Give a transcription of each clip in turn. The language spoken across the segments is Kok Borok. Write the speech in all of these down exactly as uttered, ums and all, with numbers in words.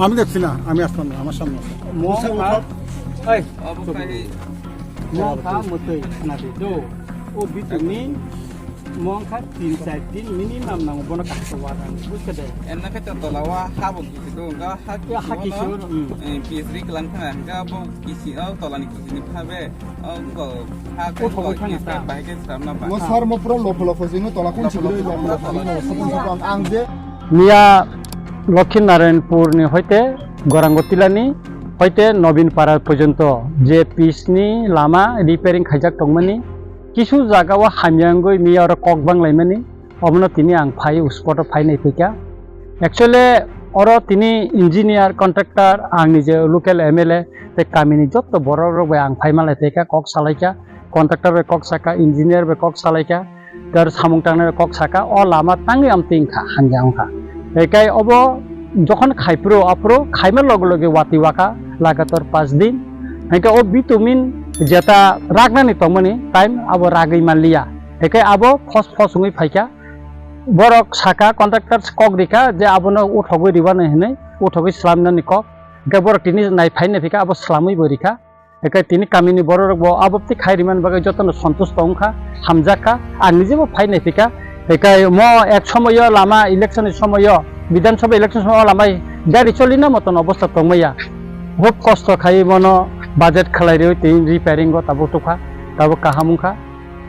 আমি দেখছি না, আমি আসলাম না, আমার সামনে আছে। Mongkha, oi, mongkha motoi khna di do. O bitumin mongkha tin char din minimum nango bono kaham warnani, bujkha de? Enna khe to tola o ha bo kisi do, ga ha kisi, ha kisi, hmm. Eh, P H D klang khna, ga bo kisi o tola ni kisi ni pha be, o bo ha ko, o bo thang kisi ta. Bahai khe sram na ba. Mo sar mo pura lopho lopho jino tola kun si lopho lopho jino, ang je Miya Lokhinarayanpur ni hoite Gorango Tila ni hoite Nobin Para porjonto je pitch ni lama repairing khaijak tongmani, kisu jaga o hamya wngwi miya oro kok banglaimani, obono tini ang phai spot o phai naiphikha. Actually, oro tini engineer, contractor, ang nije local M L A tei kamini jotto borok rok bai ang phai malai phaikha, kok salaikha, contractor bai kok saka, engineer bai kok salaikha. Tar samung tangnai kok saka, o lama tangwi amtwi wngkha, hamya wngkha. Ekai obo jokhon khai phuru, aphuru khaima loge loge watwi wakha, lagatar panch din. Hingke o bitumin jeta ragnani tongmani time abo ragwi manliya. Ekai abo phos phos wngwi phaikha. Borok saka, contractors kok rikha je abono uthogwi ribani hinwi, uthogwi slamnani kok. Hingke borok tini nai phai nai phikha, abo slamwi bo rikha. Ekai tini kamini borok rok bo abo twi khai rimani bagwi jotono santusto wngkha, hamjakha, ang nijebo phai naiphikha. Ekai mo ek somoyo lama election ni somoyo, Bidhan Sabha election somoyo lama gari cholina moton obostha tongmaya. Hub kosto khai mono budget khlai riwi tini repairing o tabuk tukha, tabuk kaham wngkha.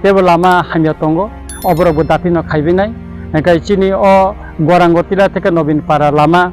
Teibo lama hamya tongo, oborok bo dati no khaibinai. Hingke chini o Gorango Tila theke Nobin Para lama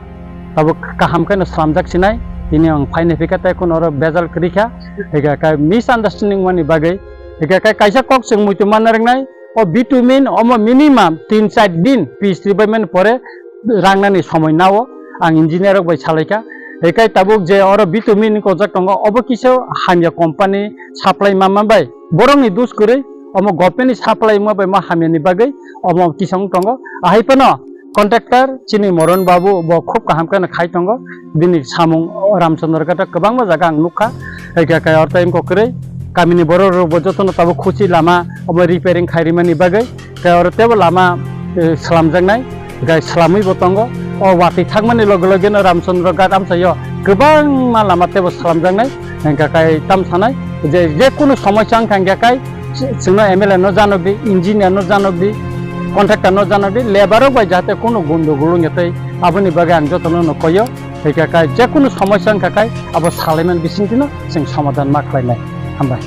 tabuk kaham khe no slamjak sinai. Tini ang phai naiphikha tei kuno oro bejal kwrwi kha. Hingke khe misunderstanding mani bagwi. Hingke khe kaisa kok chwng muitu manna rwngnai. O bitumin omo minimum tin char din pitch ribaimani pore rangnani somoi nao. Ang engineer rok bai salaikha. Hingke tabuk je oro bitumin kojak tongo, obo kisa hamya company supply ma manbai. Borokni dus kwrwi omo government ni supply wngma bai ma hamyani bagwi omo tisong tongo. Ahai phano contractor chini Moron Babu bo khub kaham khe khai tongo. Bini samung Ramchandra Ghat o kwbangma jaga ang nukha. Hai khe, khe ortho wngkha kwrwi kamini borok rok bo jotono tabuk khuchi lama omo repairing khai rimani bagwi. Khe oro teibo lama, eh, slamjaknai, gai slamwi bo tongo. O watwi thangmani loge loge no Ramchandra Ghat amchaio kwbangma lama teibo slamjaknai. Hingkha kai tam sanai je, je kunu somosya wngkha hingkha kai chwngno M L A no janok di, engineer no janok di, contractor no janok di, labour rok bai jahate kunu gondogol wngya tei aboni bagwi ang jotono no koyo. Hingkha kai je kunu somosya wngkha kai abo salaimani bisingtwi no chwng somadhan ma khlainai. Hambai.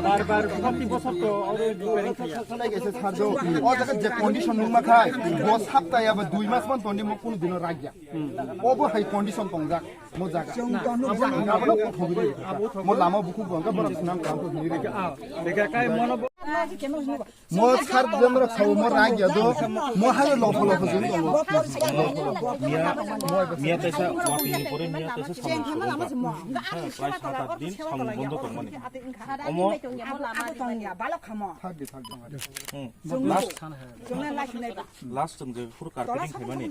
Bar bar proti bosor to oro repairing khaiya. Sanai kaisa sarjo. O jaga je condition nungma khai, bo sapta ya ba dui mas man toni mo kunu dino ragya. Obo hai condition tongjak, mo jaga. Abono uthogwi di. Mo lama bukhuk bo, borok sinam kam to hini rega. Mo sar jemra sao mo ragya do, mo hayo lopho lopho jeng tongo. Miya, miya taisa watwi ni pore miya taisa samung soro wngkha. Prai sat at din samung bondo tongmani. Omo. Thak di, thak di. Hmm. Last, last chwng je phuru carpeting khaimani.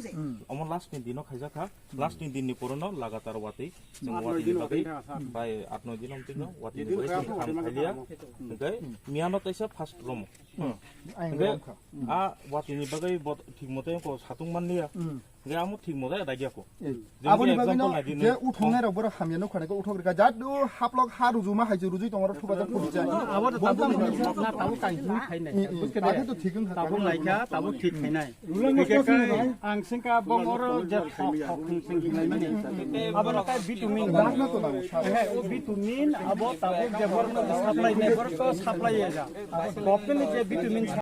Omo last ni dino khaijakha. Last ni din ni pore no lagatar watwi. Chwng watwi ni bagwi bai at noi din omtwi no watwi ni bagwi chwng kham khailiya. Hingkhe miya no taisa first romo. Hingkhe a watwi ni bagwi bo thik mote ko satung manliya. Hingkhe amo thik mote dagya ko. Aboni bagwi no je uthongnai rok borok hamya no khwnaikhe uthok rwkha. Jat do haplok ha rujuma hai je rujui tongma rok thuba jak phuri jai. Abo to tabuk na tabuk kain hini khainai. Buskhe de. Tabuk naikha, tabuk thik khainai. Hingkhe kai ang singka bong oro je thok thok thing thing hinai mani. Abo no kai vitamin. He, o vitamin abo tabuk je borok no supply nai, borok to supply ya ja. Bokni je vitamin